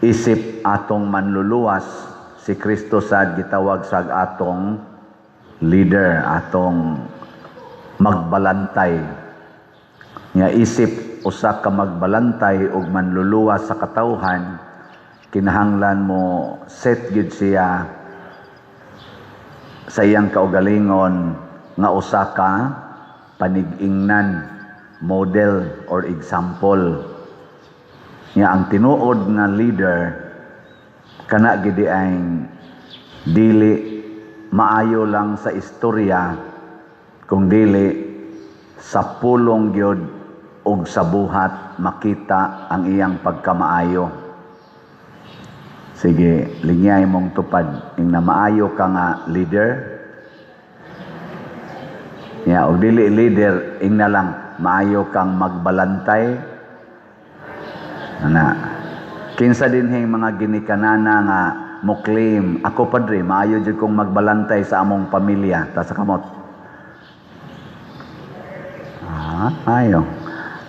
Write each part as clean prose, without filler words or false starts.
Isip atong manluluwas, si Kristo sad gitawag sa atong leader, atong magbalantay. Nga isip usa ka magbalantay ug manluluwas sa katawhan, kinahanglan mo set gyud siya sa iyang kaugalingon nga usa ka panig-ingnan, model or example. Nga ang tinuod nga leader kana gidi ay dili maayo lang sa istorya kung dili sa pulong gyud ug sa buhat makita ang iyang pagkamaayo. Sige, lingyay mong tupad ing na maayo ka nga leader. Ya, og dili leader, ing na lang maayo kang magbalantay. Ana. Kinsa dinhing mga ginikanana nga mo claim, "Ako, padre, maayo jud kong magbalantay sa among pamilya"? Taas sa kamot. Ah, ayo.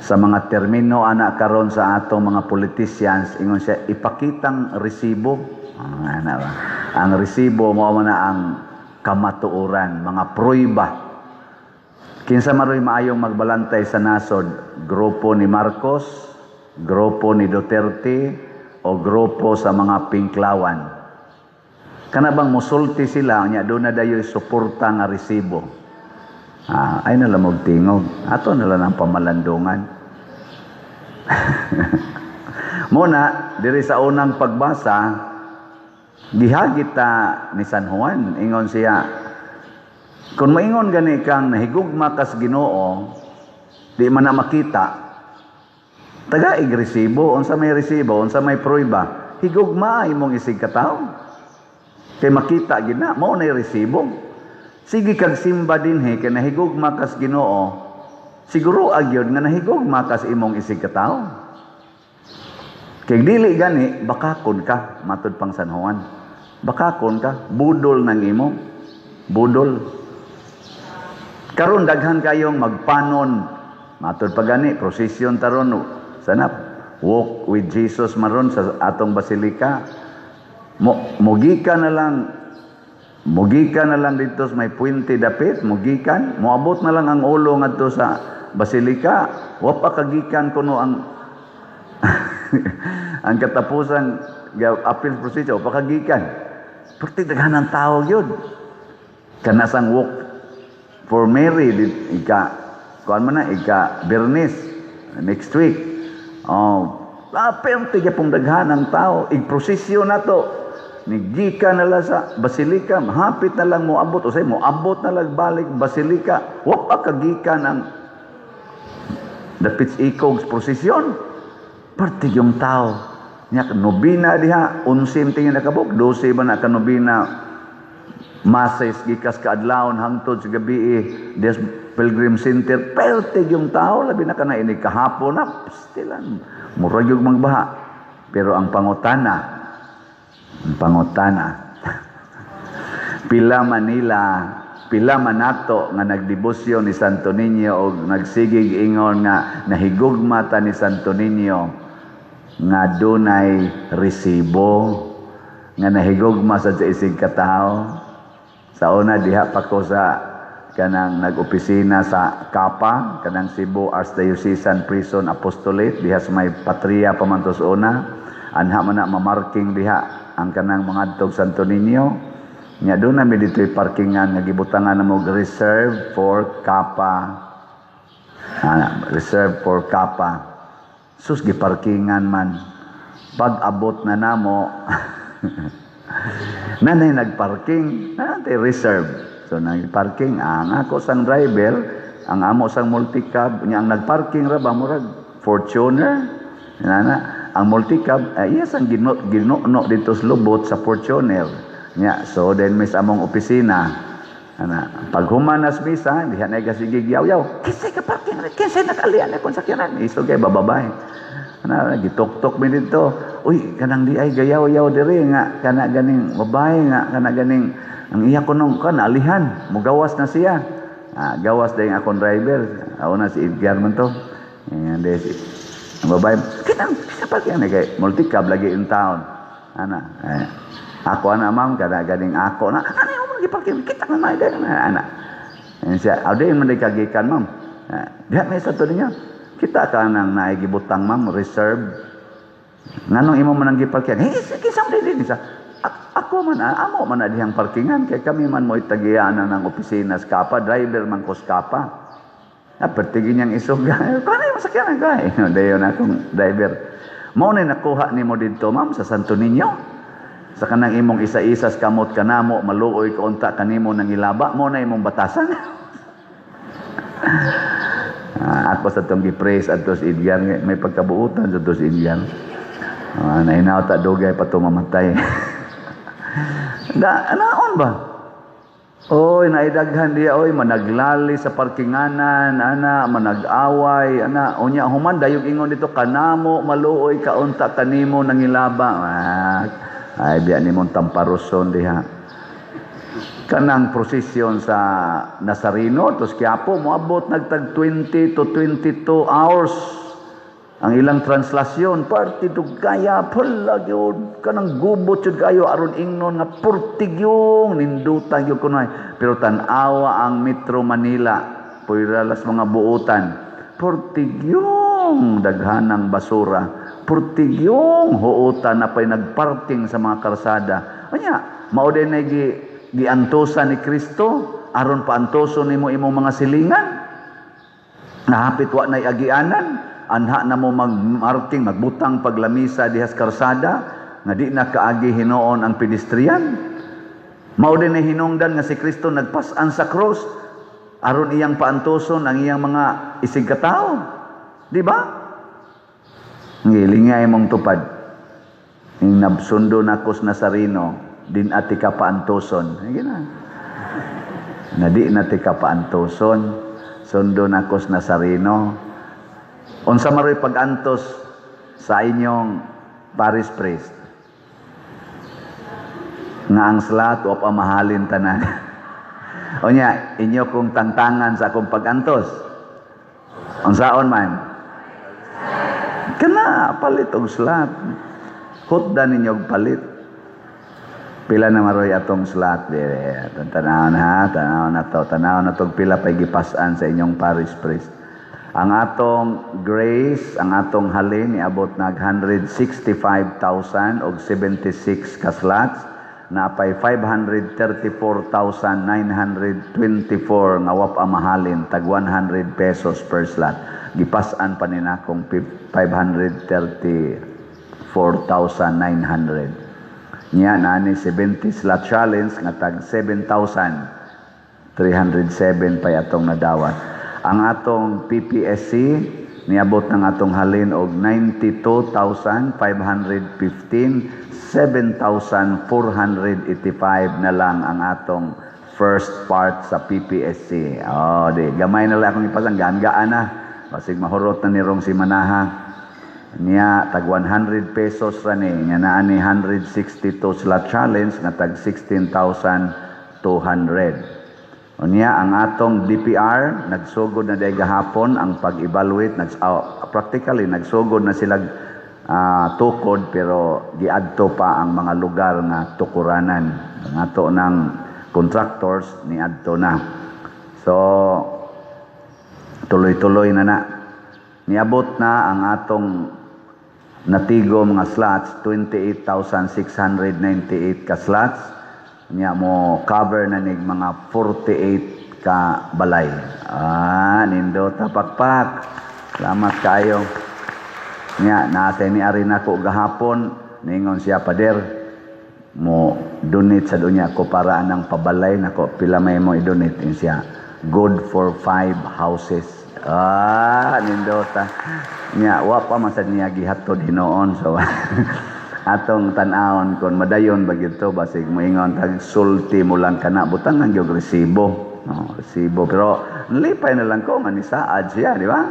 Sa mga termino ana karon sa atong mga politicians, ingon siya, "Ipakitang resibo." Ah, ana ba? Ang resibo mao man na ang kamatuoran, mga pruiba. Kinsa maroy maayong magbalantay sa nasod? Grupo ni Marcos, grupo ni Duterte, o grupo sa mga Pinklawan? Kana bang musulti sila nya doon na dayoy suporta nga resibo? Ah, ay na lang tingog. Ato na lang ang pamalandungan. Muna, diri sa unang pagbasa, gihagit ta ni San Juan. Ingon siya, kung maingon gani kang nahigugma kas Ginoo, di man na makita, tagaig resibo. Unsa may resibo, unsa may pruiba? Higugma imong isig katawo. Kay makita gid na, mao na resibo. Sige kag simba dinhi kay nahigugma kas Ginoo, siguro agyod nga nahigugma kas imong isig katawo. Kay dili gani, bakakon ka, matud pang San Juan. Bakakon ka, budol ng imo. Budol. Karon daghan kayong magpanon. Matud pa gani, prosesyon taron sana Walk with Jesus maron sa atong basilika. Mo mugikan na lang dito sa may puente dapit, mugikan, moabot na lang ang ulo ngadto sa basilika. Wa pa kagikan kuno ang ang katapusan apil procedure, pa kagikan. Perti daghan ang tao gyud. Kana sang Walk for Mary di, ika kuan man na ika Bernis next week. Oh, perti gyapong daghan ang tao. Igprosesyon na to. Nigika na lang sa basilika, hapit na lang moabot, o say moabot na lang balik basilika. Wa pa kagikan ang dapit ikog prosesyon. Perti yung tao. Nya nobina diha, 11 tingin nakabuk, 12 ba na ka nobina masses gikas kaadlawon hangtod sa gabi des Pilgrim Center, perte yung tao, labi na kana ini kahapon na stilan murag yung magbaha. Pero ang pangutana, pila Manila, pila man nato nga nagdebosyon ni Santo Niño og nagsigig ingon nga nahigugma ta ni Santo Niño nga dunay resibo nga nahigugma sa isig katawo? Sa una diha pa ko sa kanang nag-opisina sa Kapa, kanang Cebu Archdiocesan Prison Apostolate, diha sa may Patria pa man to sa una. Anha man na mamarking diha ang kanang mga adtog Santo Niño. Nya doon na mi dito'y parkingan nga gibutangan na mo "Reserve for Kapa." Ah, "Reserve for Kapa." Sus, giparkingan man. Pag abot na namo, nanay nagparking, nanay reserve. So nagparking ang ako sang driver, ang amo sang multicab, nya ang nagparking ra ba murag Fortuner. Nana, ang multicab, yes ang gino ginuno dito sa lubot sa Fortuner. Nya, so then mis among opisina. Ana, pag humanas misa, diha na kasigig yaw-yaw. "Kinsay ka parking, kinsay nakalian akong sakyanan?" Isog kay bababay. Ana, gituktok mi dito. "Uy, kanang di ay gayaw-yaw diri nga kana ganing babae nga kana ganing ang iya kunong kan alihan, mugawas na siya." Ah, gawas dayong akong driver. Ako na si Edgar man to. Ayan, si Ang babae, kita, kita parking ni kay multicab lagi in town. Ana, eh, ako ana, ma'am, kada ganing ako na, ano yung mga parking, kita nga may na, ana. Yan siya, aw di man di kagikan, ma'am. Eh, diha may sa to niya. Kita ka nang naigibutang, ma'am, reserve. Nganong imo man ang giparkingan? Hey, kinsa man din siya. Ako man, ah, amo man na dihang parkingan kay kami man mo itagiyaan ng opisina sa Kapa, driver man ko sa Kapa. Ah, pertigin niyang isuga. Kano yung masakyanan ko? Eh, dayon akong driver. Mao na nakuha nimo didto, ma'am, sa Santo Niño. Sa kanang imong isa-isa sa kamot kanamo, maluoy ka unta kanimo nang ilaba, mao na imong batasan. Ah, ako sa tong gi-praise adto si Edgar, may pagkabuutan sa to si Edgar. Ah, nainaw ta dugay pa to mamatay. Da, naon ba? Oy, naidaghan diya, oy, managlali sa parkinganan, ana, manag-away, ana, unya human dayog ingon dito kanamo maluoy kaunta kanimo nangilaba. Ah, ay biya nimong tamparuson diha. Kanang prosesyon sa Nazareno tos Quiapo moabot nagtag 20 to 22 hours ang ilang translasyon. Parte gaya pala gyud kanang gubot jud kayo aron ingnon nga purtigyong nindutan gyud kunoy, pero tan-awa ang Metro Manila, pwera las mga buutan, purtigyong daghanang basura, purtigyong huotan na pa'y nagparking sa mga karsada. Unya mao din na gi giantosan ni Kristo aron paantoson nimo imong mga silingan. Nahapit wa nay agianan, anha na mo magmarking, magbutang paglamisa dihas karsada nga di na kaagi hinoon ang pedestrian. Mao din na hinungdan nga si Kristo nagpas-an sa cross aron iyang paantoson ang iyang mga isig katao. Di ba? Ngilingay mong tupad. Ing nabsundo na kos Nazareno, din ati ka paantoson. Sige na. Na di na ti ka paantoson. Sundo na kos Nazareno. Unsa maroy pag-antos sa inyong parish priest? Nga ang slot o pamahalin tanan. Unya, inyo kong tantangan sa akong pag-antos. Unsaon man? Kana palit og slot. Hutda ninyo og palit. Pila na maroy atong slot dire. Tanaw na ha, tanaw na to, tanaw na to pila pay gipas-an sa inyong parish priest. Ang atong grace, ang atong halin niabot nag 165,000 og 76 ka slots, napay 534,924 nga wa pa mahalin, tag 100 pesos per slot. Gipas-an pa ni nakong 534,900. Nya naani 70 slot challenge nga tag 7,307 pa atong nadawat. Ang atong PPSC niabot ng atong halin og 92,515, 7,485 na lang ang atong first part sa PPSC. Oh, di gamay na lang akong ipasang gaan-gaan na. Basig mahurot na ni rong si Manaha. Niya tag 100 pesos ra ni, nya naa ni 162 slot challenge nga tag 16,200. Unya ang atong DPR nagsugod na day gahapon ang pag-evaluate, practically nagsugod na sila tukod, pero giadto pa ang mga lugar nga tukuranan. Ang ato ng contractors niadto na. So tuloy-tuloy na na. Niabot na ang atong natigo mga slots 28,698 ka slots. Nya mo cover na nig mga 48 ka balay. Ah, nindo tapakpak. Salamat kayo. Nya nasa ni ari nako gahapon, ningon siya, "Pader, mo donate sa dunya ko para anang pabalay nako, pila may mo i-donate?" In siya, "Good for five houses." Ah, nindota. Nya wa pa man sad niya gihatod hinoon, so atong tan-awon kon madayon ba gito. Basig moingon tag sulti mo lang kana, butangan gyud resibo, no, resibo, pero nalipay na lang ko nga nisaad siya, di ba?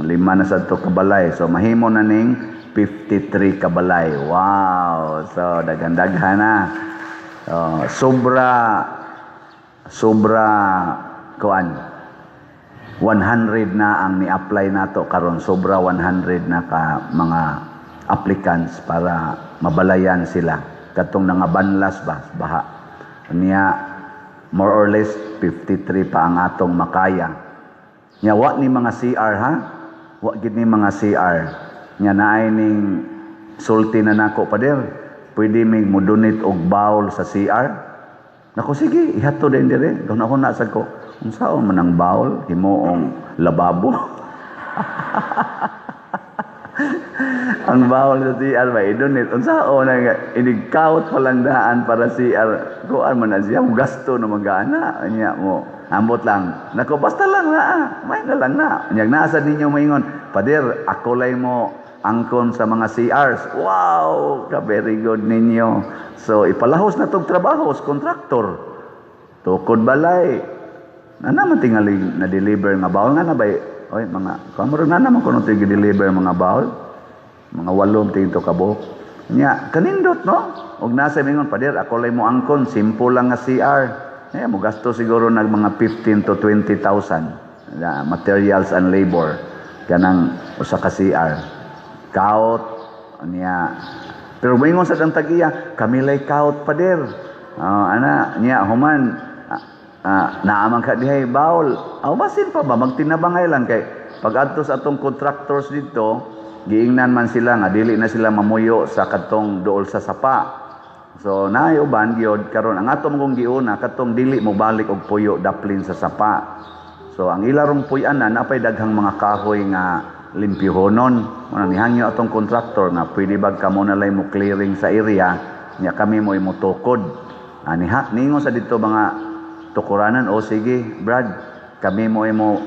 Lima na sad to kabalay, so mahimo na ning 53 kabalay. Wow, so daghan-daghan na. So, sobra sobra kuan. 100 na ang ni-apply nato karon, sobra 100 na ka mga applicants para mabalayan sila katong nangabanlas ba baha niya. More or less 53 pa ang atong makaya nya. Wa ni mga CR ha, wa gid ni mga CR nya. Naay ning sulti na nako, "Pader, pwede mig mo donate og bowl sa CR?" Nako, "Sige, ihatod din dire." Doon ako na ko, unsaon man ang bowl, himuong lababo? Ang bowl sa CR ba i-donate? Unsaon na inig kaut pa lang daan para CR, kuan man na siya, gasto na magana nya mo. Ambot lang. Nako, basta lang na, ah. May na lang na. Nyag nasa ninyo maingon, "Pader, ako lay mo angkon sa mga CRs." Wow, ka very good ninyo. So ipalahos na tong trabaho sa contractor. Tukod balay. Na naman tingali na deliver nga bowl nga na bay. Oy, mga kamuro na naman kuno to deliver mga bowl. Mga walom tingin to kabuok. Nya kanindot, no? Og nasa mingon, "Pader, ako lay mo angkon, simple lang nga CR." Eh, mo gasto siguro nag mga 15 to 20,000 na materials and labor kanang usa ka CR. Kaut niya. Pero moingon sa kang tag-iya, "Kami lay kaut, pader." Oh, ana niya human naaman ka dihay bowl. Aw, basin pa ba magtinabangay lang kay pag adto sa atong contractors dito, giingnan man sila nga dili na sila mamuyo sa kadtong duol sa sapa. So naay uban gyud karon ang ato mong giuna katong dili mo balik og puyo daplin sa sapa. So ang ilarong puy-anan, napay daghang mga kahoy nga limpyohonon. Muna nihangyo atong contractor nga pwede ba kamo na lay mo clearing sa area nya kami mo imutukod. Ah, niha ningon sa dito mga tukuranan, "O sige, Brad, kami mo imo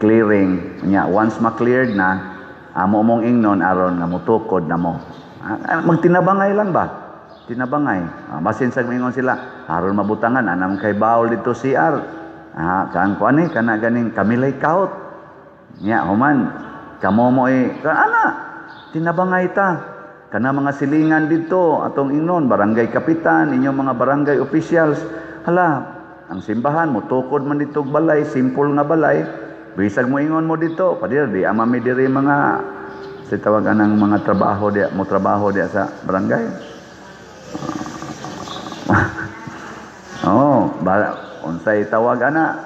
clearing nya once ma-cleared na amo mong ingnon aron nga mutukod na mo." Ah, magtinabangay lang ba? Tinabangay. Ah, basin sa mingon sila, aron mabutangan anam kay bowl dito CR. Ah, kaan ko ani kana ganing kami lay kaut. Nya human kamo mo eh ana tinabangay ta. Kana mga silingan dito atong ingnon barangay kapitan, inyong mga barangay officials. Hala, ang simbahan mo tukod man dito og balay, simple nga balay. Bisag mo ingon mo dito, "Pader, di ama mi diri mga sa tawagan ng mga trabaho di mo trabaho di sa barangay." Oh, ba unsay tawag ana?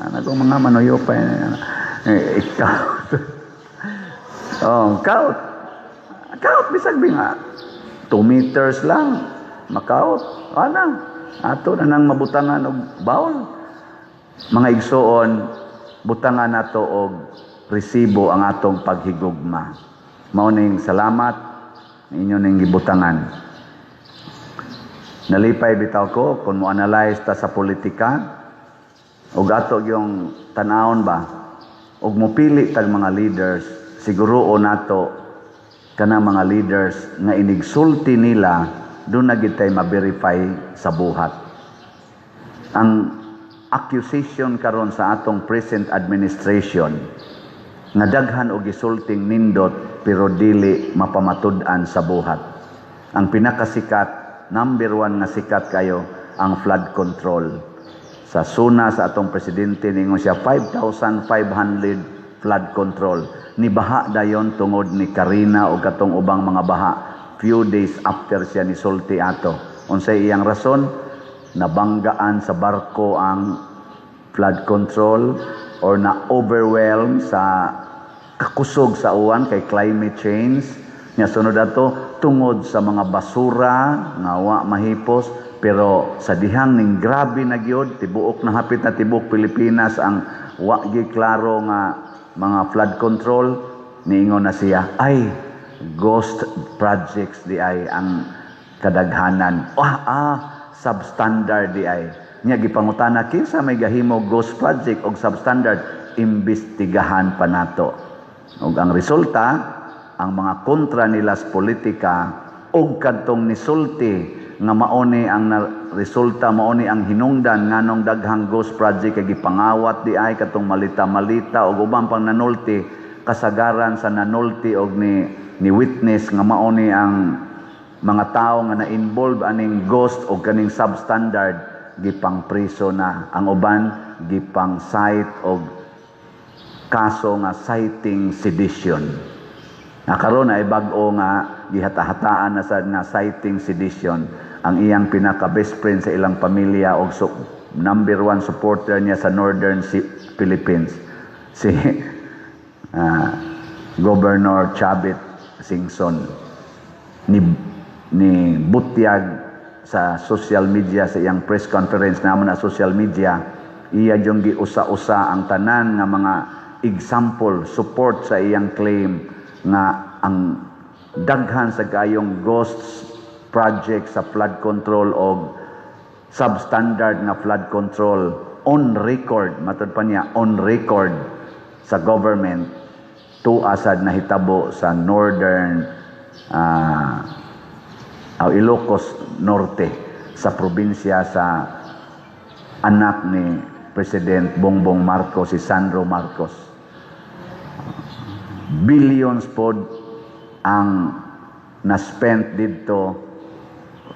Ana ko mga manuyo pa eh, ikaw. Oh, kaut. Kaut bisag bi nga 2 meters lang makaut. Ana, ato na nang mabutangan og bowl. Mga igsuon, butangan nato og resibo ang atong paghigugma. Mao ning salamat inyo ning gibutangan. Nalipay bitaw ko kung mo analyze ta sa politika ug ato yung tan-awon ba ug mopili tag mga leaders, siguro nato kana mga leaders nga inigsulti nila doon na gid tay ma-verify sa buhat. Ang accusation karon sa atong present administration nga daghan og gisulting nindot pero dili mapamatud-an sa buhat. Ang pinakasikat, number one nga sikat kayo, ang flood control. Sa SONA sa atong presidente, ningon siya 5,500 flood control. Nibaha dayon tungod ni Karina o katong ubang mga baha few days after siya ni sulti ato. Unsay iyang rason? Nabanggaan sa barko ang flood control or na overwhelm sa kakusog sa uwan kay climate change. Nya sunod ato tungod sa mga basura nga wa mahipos, pero sa dihang ning grabe na gyud, tibuok na, hapit na tibuok Pilipinas ang wa gi klaro nga mga flood control, niingon na siya, ay, ghost projects di ay ang kadaghanan, substandard di ay. Nya gipangutana kinsa may gahimo ghost project og substandard, imbestigahan pa nato. Ug ang resulta, ang mga kontra nila sa politika og kadtong nisulti nga mauni ang na, resulta, mauni ang hinungdan nganong daghang ghost project kay gipangawat di ay katong malita-malita og uban pang nanulti, kasagaran sa nanulti og ni witness nga mauni ang mga tao nga na-involve aning ghost og kaning substandard, gipang priso na ang uban, gipang cite og kaso nga citing sedition. Na karon ay bag-o nga gihata-hataan na sa nga citing sedition ang iyang pinaka best friend sa ilang pamilya og so, number one supporter niya sa Northern Philippines, si Governor Chavit Singson, ni butyag sa social media sa iyang press conference na na social media. Iya yung giusa-usa ang tanan nga mga example, support sa iyang claim nga ang daghan sa kayong ghosts project sa flood control og substandard nga flood control on record, matud pa niya, on record sa government tuasad nahitabo sa Northern Ilocos Norte, sa probinsya sa anak ni President Bongbong Marcos, si Sandro Marcos. Billions pod ang na-spent didto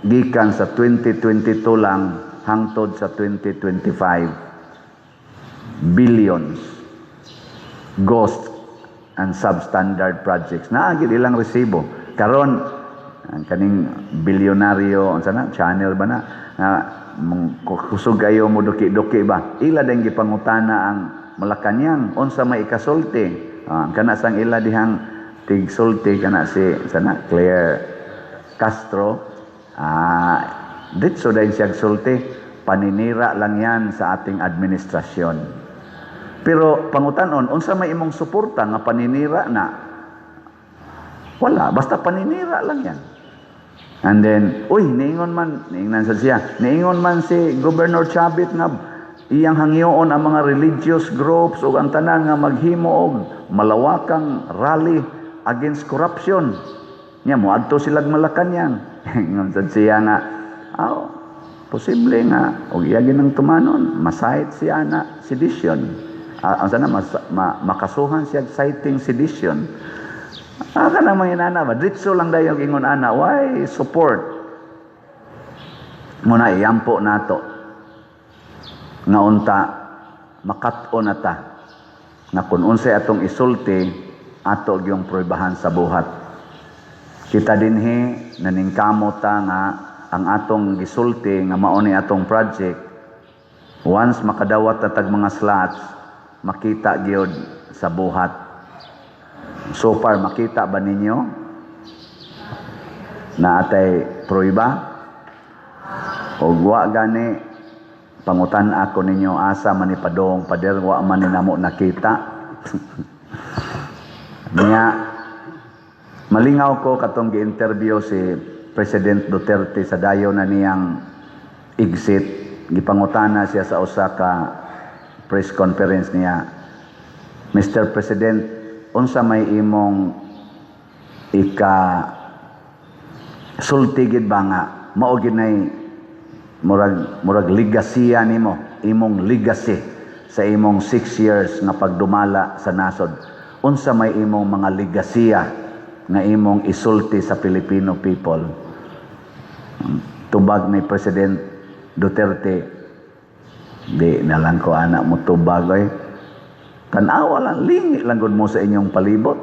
gikan sa 2022 lang hangtod sa 2025. Billions, ghost and substandard projects. Naa gid ilang resibo. Karon ang kaning bilyonaryo, unsa na, channel ba na, na kusog kayo mo duki-duki ba, ila din gipangutana ang Malacañang unsa may ikasulti. Ah, kana sang ila dihang tigsulti, kana si sana Claire Castro, ditso din siya sulti, paninira lang yan sa ating administrasyon. Pero pangutanon, unsa may imong suporta nga paninira na? Wala, basta paninira lang yan. And then, uy, niingon man, niingnan sa siya, niingon man si Governor Chavit nga iyang hangyoon ang mga religious groups ug ang tanan nga maghimo og malawakang rally against corruption. Nya moadto silag Malacañang. Ingon sad siya nga, aw, posible nga og iya ginang tumanon, ma-cite siya na sedition. Ah, ang sana mas, makasuhan siya citing sedition. Ah, kanang mga inana ba? Diretso lang dayon ingon ana, why support? Muna iyampo nato nga unta makat-on na ta nga kung unsay atong isulti, ato gyung pruebahan sa buhat. Kita dinhi naningkamot ta nga ang atong gisulti nga mao ni atong project, once makadawat na tag mga slots, makita gyud sa buhat. So far, makita ba ninyo na atay prueba? O wa gani, pangutan ako ninyo, asa man ni padong pader, wa man ni namo nakita niya. Malingaw ko katong gi-interview si President Duterte sa dayo na niyang exit. Gipangutana siya sa usa ka press conference niya, "Mr. President, unsa may imong ika sulti gid ba nga mao gid nay murag legacy nimo, imong legacy sa imong 6 years nga pagdumala sa nasod? Unsa may imong mga legasiya nga imong isulti sa Filipino people?" Tubag ni President Duterte, di na lang ko anak mo tubag oy. Tanawa lang, lingi lang gud mo sa inyong palibot.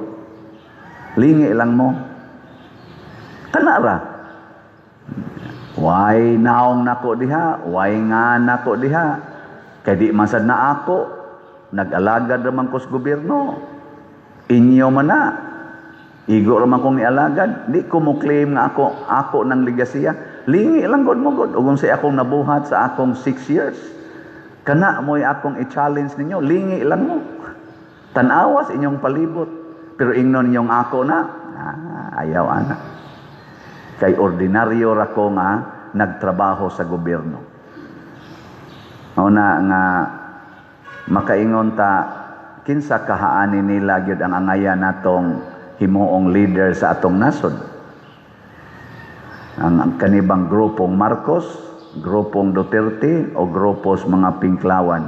Lingi lang mo. Kanara. Way naong nako diha, way nga nako diha. Kay di man sad na ako, nag-alagad raman ko sa gobyerno. Inyo man na. Igo raman kong nialagad. Di ko mo claim nga ako ng legasiya. Lingi lang gud mo gud. Ug unsay akong nabuhat sa akong 6 years. Kana mo'y akong i-challenge ninyo. Lingi lang mo. Tanawas inyong palibot. Pero ingnon ninyong ako na, ah, ayaw ana. Kay ordinaryo ra ko nga nagtrabaho sa gobyerno. Mao na nga makaingon ta, kinsa kahaani nila gyud ang angayan natong himuong leader sa atong nasod? Ang kanibang grupong Marcos, grupong Duterte o grupos mga Pinklawan?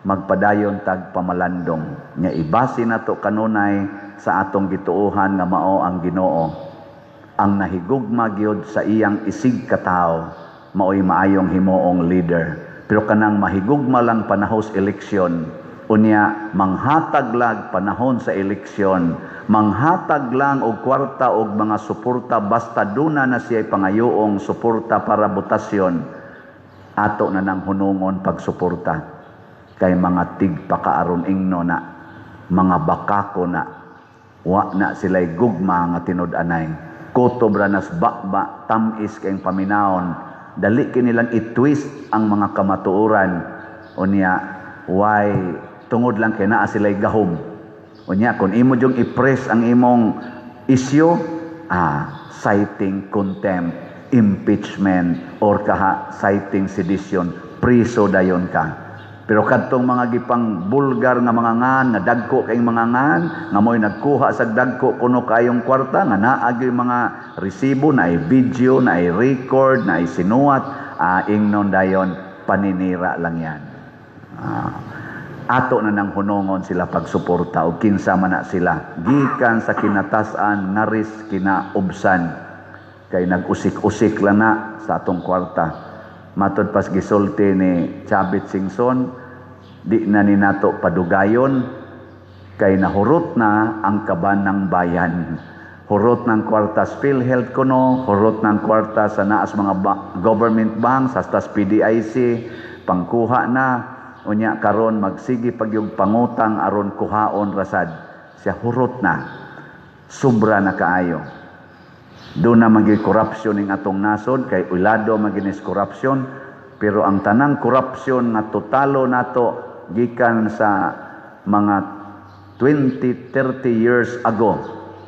Magpadayon tag pamalandong nya ibase nato kanunay sa atong gituohan nga mao ang Ginoo. Ang nahigugma gyud sa iyang isig katawo, maoy maayong himuong leader. Pero kanang mahigugma lang panahos eleksyon, Unya manghatag lag panahon sa eleksyon, manghatag lang og kwarta og mga suporta basta duna na siya pangayoong suporta para botasyon, ato na nang hunungon pagsuporta kay mga tigpakaaron ingno na, mga bakako na, wa na sila'y gugma nga tinud-anay. Kutob ra nas baba, tamis kayong paminawon, dali kinilang i-twist ang mga kamatuoran. Unya why? Tungod lang kay naa sila'y gahom. Unya kung imo jung i-press ang imong issue, citing contempt, impeachment, or kaha citing sedition, priso dayon ka. Pero kadtong mga gipang bulgar nga mga ngan, nga dagko kayong mga ngan, nga mo'y nagkuha sa dagko kuno kayong kwarta, nga naa gyud mga resibo, naay video, naay record, naay sinuwat, ingnon dayon, paninira lang yan. Ato na nang hunongon sila pagsuporta o kinsa man na sila gikan sa kinatasan ngaris kinaubsan kay nag-usik-usik lang na sa atong kwarta. Matod pas gisulti ni Chavit Singson, di na ni nato padugayon kay nahurot na ang kaban ng bayan. Hurot ng kwarta sa PhilHealth kuno, hurot ng kwarta sa naas mga government banks, hasta sa PDIC, pangkuha na. Unya karon magsige pagyug pangutang aron kuhaon rasad. Siya hurot na. Sobra na kaayo. Doon na magi corruption ning atong nasod kay ulado maginis corruption, pero ang tanang corruption nga totalo nato gikan sa mga 20, 30 years ago,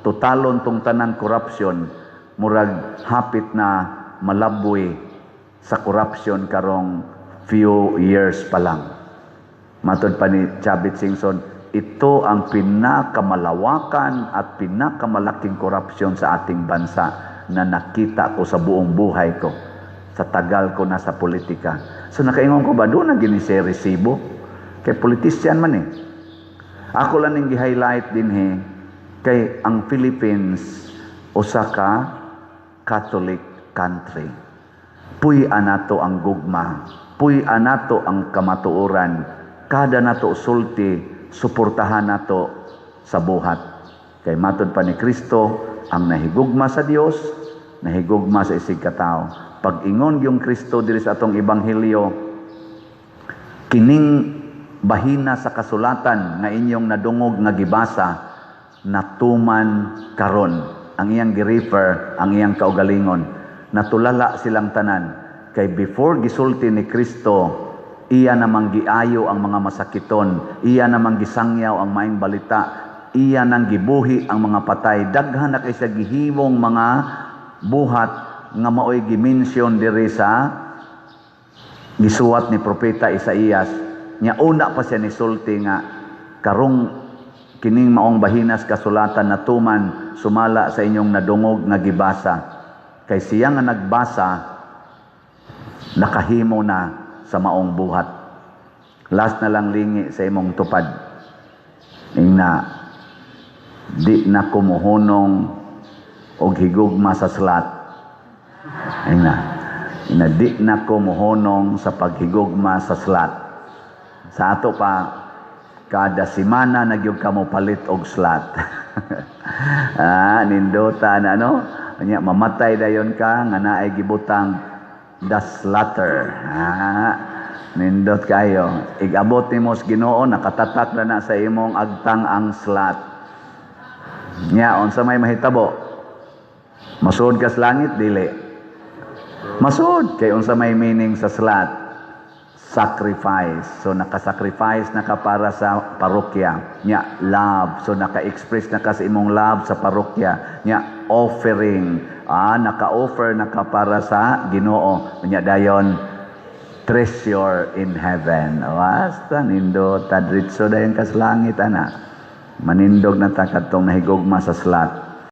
totalon tong tanang corruption, murag hapit na malaboy sa corruption karong few years pa lang. Matod pa ni Chavit Singson, ito ang pinakamalawak at pinakamalaking korupsyon sa ating bansa na nakita ko sa buong buhay ko, sa tagal ko na sa politika. So nakaingon ko ba, doon na gini siya resibo? Kay politician man eh. Ako lang ning gi-highlight din he, kay ang Philippines usa ka Catholic country. Puy-an nato ang gugma, puy-an nato ang kamatuoran, kada nato sulti, suportahan nato sa buhat. Kay matod pa ni Kristo, ang nahigugma sa Dios, nahigugma sa isig katao. Pag-ingon yung Kristo diri sa atong ebanghelyo, kining bahina sa kasulatan nga inyong nadungog nga gibasa, natuman karon. Ang iyang gi-refer, ang iyang kaugalingon. Natulala silang tanan. Kay before gisulti ni Kristo, iya namang giayo ang mga masakiton, iya namang gisangyaw ang maayong balita, iya nang gibuhi ang mga patay. Daghan na kay siya gihimong mga buhat nga maoy gi-mention diri sa gisuwat ni Propeta Isaías. Nya una pa siya nisulti nga karong kining maong bahinas kasulatan natuman sumala sa inyong nadungog nga gibasa. Kay siya nga nagbasa, nakahimo na sa maong buhat. Last na lang lingi sa imong tupad. Ingna, di na kumuhunong og higugma sa slat. Ingna, ingna di na kumuhunong sa paghigugma sa slat. Sa ato pa, kada semana na gyud kamo palit og slat. Nindota na, no? Nya mamatay dayon ka nga naay gibutang "The Slatter". Nindot kayo. Igabot nimo sa Ginoo, nakatatak na na sa imong agtang ang slat. Nya unsa may mahitabo? Masud ka sa langit, dili? Masud kay unsa may meaning sa slat? Sacrifice. So nakasacrifice na ka para sa parokya. Nya love. So naka-express na ka sa imong love sa parokya. Nya offering. Naka-offer na ka para sa Ginoo. Nya dayon treasure in heaven. O, basta nindo tadritso dayon kas langit ana. Manindog na ta kadtong nahigugma sa slat.